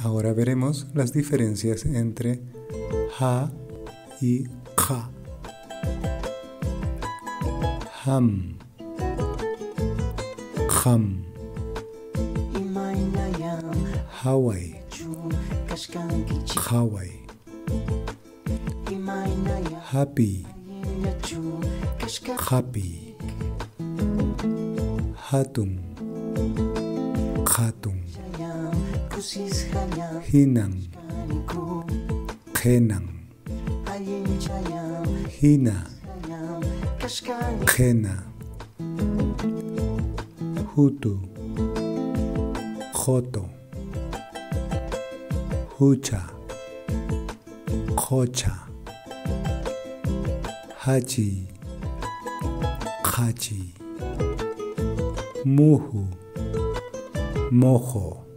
Ahora veremos las diferencias entre ha y kha. Ham, kham. Hawaii, Hawaii. Happy, happy. Hatun, khatun. Hinan, qhenan. Hina, qhena. Hutu, joto. Hucha, qocha. Hachi, qachi. Muhu, mojo.